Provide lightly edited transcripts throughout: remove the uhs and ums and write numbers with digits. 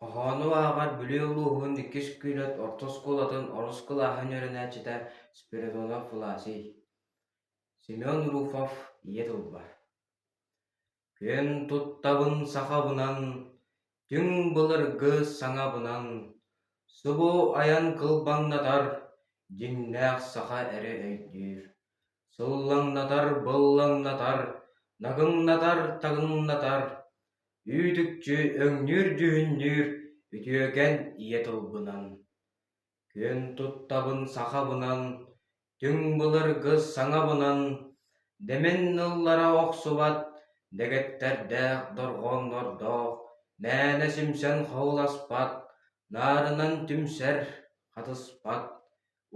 Хоһоону ааҕар Бүлүү улууһун Иккис Күүлэт орто оскуолатын орус кылааһын үөрэнээччитэ Спиридонов Власий, Семен Руфов «Ийэ тылбар» Күөн туттабын сахабынан, түҥ былыргы саҥабынан, субу айан кылбаҥнатар, дьиҥнээх саха эрэ өйдүүр, сыллаҥнатар, быллаҥнатар, нагыҥнатар, тагыҥнатар, Үүт-үкчү өҥнүүр-дьүһүннүүр үтүөкэн ийэ тылбынан, күөн туттабын сахабынан, түҥ былыргы саҥабынан, дэмин ыллара охсубат дэгэттэрдээх дорҕооннордоох, мээнэ симсэн хоһуласпат, наарынан түмсэр, хатыспат,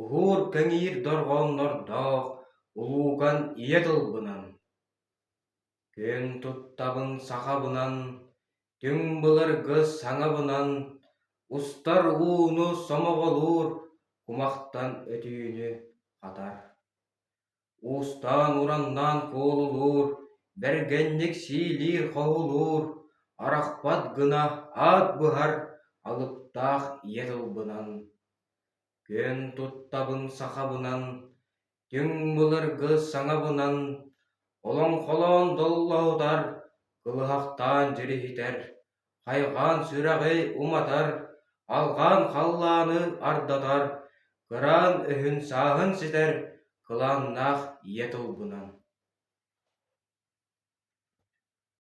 уһуур-кэҥиир дорҕооннордоох улуукан ийэ тылбынан. Күөн туттабын сахабынан, түҥ былыргы саҥабынан, устар ууну сомоҕолуур, кумахтан өтүүнү хатар. Уустаан-ураннаан куолулуур, бэргэнник сиилиир-хоһулуур, арахпат гына аат быһар алыптаах ийэ тылбынан. Күөн туттабын сахабынан, түҥ былыргы саҥабынан, олоҥхолоон доллоһутар, кылыһахтаан дьириһитэр, хайҕаан сүрэҕи уматар, алҕаан халлааны ардатар, кыраан өһүн-сааһын ситэр кылааннаах ийэ тылбынан.